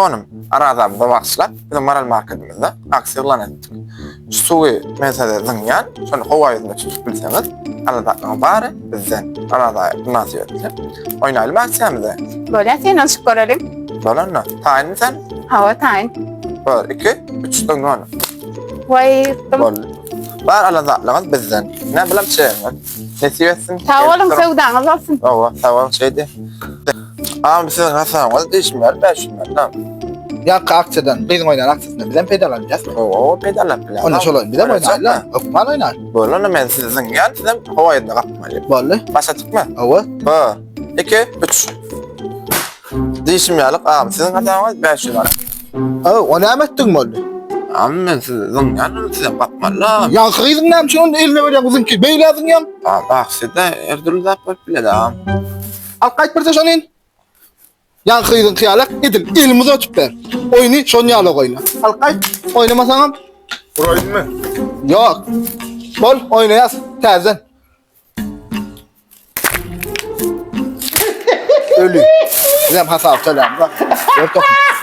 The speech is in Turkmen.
Onuň arazamyza bagyşlap, biziň Maral marketimizde aksiýa yglan etdik. Şu suwy men size zyňýan, şony howa ýüzünde tutup bilseňiz, alan zatlaryň bary bizden. Araza mynasybetli. Oýnaýlymy aksiýamyzy? Bolýar, synanyşyp göreliň. Bolanda, taýynmy sen? Hawa, taýyn. Bir, iki, üç, zyňdy ony. Waý, ýykdym. Boldy. Bar alan zatlaryňyz bizden. Ne bilen çeýeňiz. Nesip etsin. Sag boluň, söwdaňyz bolsun. Hawa, sag boluň, şeýdi. Agam siziň hasabyňyz diýişim ýaly 500 manat. Ýaňky aksiýadan, gyzyň oýnan aksiýasyndan bizem peýdalanýas. Hawa, peýdalanyp bilýär. Onda şol oýun bizem oýnaýly. Hökman oýnar. Boldy, onda men sizi zyňýan, sizem howa ýüzünde gapmaly. Boldy. Başlatykmy? Hawa. 1, 2, 3. Diýişim ýaly, agam siziň hasabyňyz 500 manat. Hawa, o näme etdiň boldy? Agam men sizi zyňýan, onda sizem gapmaly. Ýaňky gyzyň näme üçin onda eline berýäň gyzyňky? Beýle zyňýaň. Agam aksiýada her dürli zat bolup bilýär, agam. Alyp gaýt birje şony. Ýaňky gyzyňky ýalak edil elimi uzatyp ber. Oýny şon ýalak oýna. Alyp gaýt, oýnamasaňam. Uraýynmy? Ýok. Bol, oýnaýas täzeden. Öli. Bizem hasap tölämzok. Gör tohum.